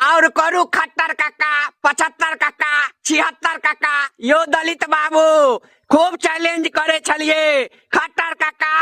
और करू खट्टर कक्का, 75 कक्का, 76 कक्का। यो दलित बाबू खूब चैलेंज करे छलिए। खट्टर कक्का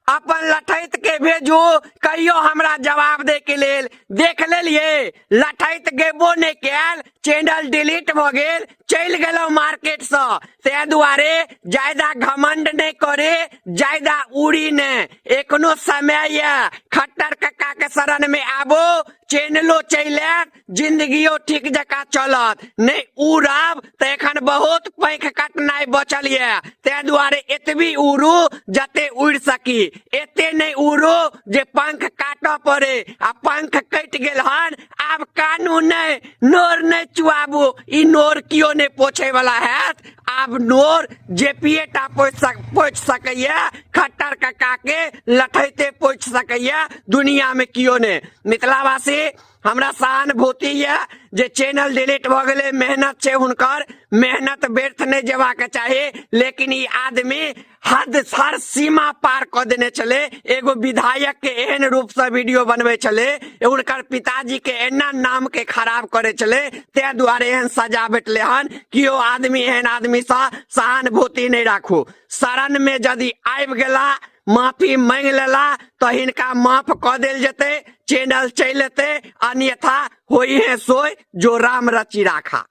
अपन लठैत के भेजू कहियो हमरा जवाब दे के लेल। देख लेलिए, लठैत गेबो नहि कयल, चैनल डिलीट भऽ गेल, चलि गेलहुँ मार्केटसँ। ताहि दुआरे ज्यादा घमंड नहि करे, ज्यादा उड़ी नहि। एखनो समय यऽ, खट्टर कक्का के शरण में आबो, चैनलो चलि आयत, जिंदगियो ठीक जकाँ चलत। नहि उड़ब तऽ एखन बहुत पैख कटनाइ बचल यऽ। ताहि दुआरे एतबी उड़ू जते उड़ि सकी, एते नहि उड़ू जे पंख काटऽ पड़े। आ पंख कटि गेल हन, आब कानू नहि, नोर नहि चुआबू, ई नोर कियो नहि पोछे वाला हैत। आब नोर जेपीए टा पोछि सकैया, खट्टर कक्का के लठैते पोछि सकैया, दुनिया में कियो नहि। मिथिलावासी, हमरा सहानुभूति यऽ जे चैनल डिलीट भऽ गेलै, मेहनत छै हुनकर, मेहनत व्यर्थ नहि जेबाक चाही, लेकिन ई आदमी हद हर सीमा पार कऽ देने छलै। एगो विधायक के एहन रूपसँ वीडियो बनबै छलै, हुनकर पिताजी के एना नाम के खराब करै छलै, ताहि दुआरे एहन सजा भेटलै हन। केओ आदमी एहन आदमीसँ सहानुभूति नहि राखू। शरण में यदि आबि गेला, माफी मांगि लेला तऽ हिनका माफ कऽ देल जेतै, चैनल चलि एतै, अन्यथा होई है सोय जो राम रची राखा।